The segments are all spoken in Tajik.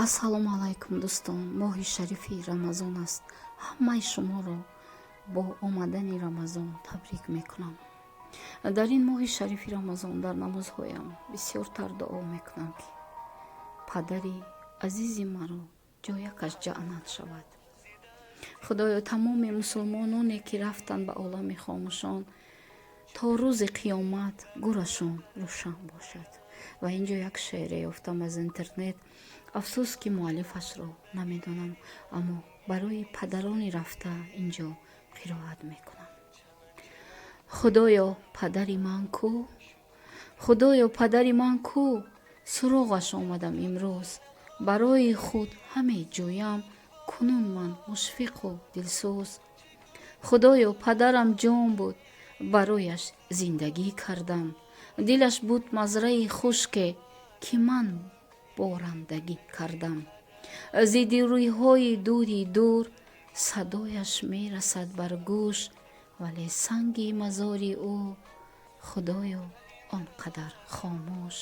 Ассалому алайкум, дӯстон! Моҳи шарифи Рамазон аст. Ҳамаи шуморо бо омадани Рамазон табрик мекунам. Дар ин моҳи шарифи Рамазон дар намозҳоям бисёртар дуо мекунам, ки падари азизи маро ҷоякаш ҷаннат шавад. Худоё, тамоми мусулмононе, ки рафтанд ба олами хомӯшон, то рӯзи қиёмат гӯрашон рӯшан бошад. Ва ин ҷо як шеъре ёфтам аз интернет. Афсӯс, ки муаллифашро намедонам, аммо барои падарони рафта ин ҷо қироат мекунам. Худоё, падари ман кӯ? Худоё, падари ман кӯ? Суроғаш омадам имрӯз. Барои худ ҳаме ҷӯям кунун ман мушфиқу дилсӯз. Худоё, падарам ҷон буд, барояш зиндагӣ кардам. Дилаш буд мазраи хушке, ки ман борандагӣ кардам. Зи дурӣҳои дури дур садояш мерасад бар гӯш, вале санги мазори ӯ, Худоё, он қадар хомӯш.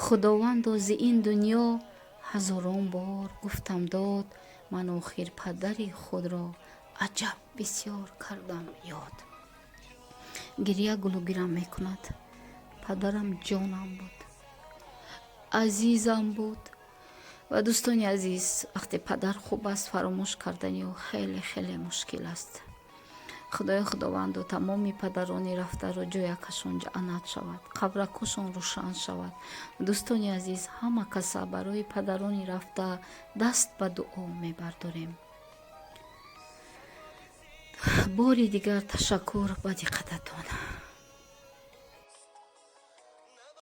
Худовандо, зи ин дунё ҳазорон бор гуфтам дод, ман охир падари худро аҷаб бисёр кардам ёд. Гиря гулӯгирам мекунад. Падарам ҷонам буд, азизам буд. Ва, дӯстони азиз, вақте падар хуб аст, фаромӯш кардани ӯ хеле, хеле мушкил аст. Худои Худовандо, тамоми падарони рафтаро ҷоякашон ҷаннат шавад, қабракошон рӯшан шавад. Дӯстони азиз, ҳама каса барои падарони рафта даст ба дуо мебардорем. Бори дигар ташаккур ба диққататон.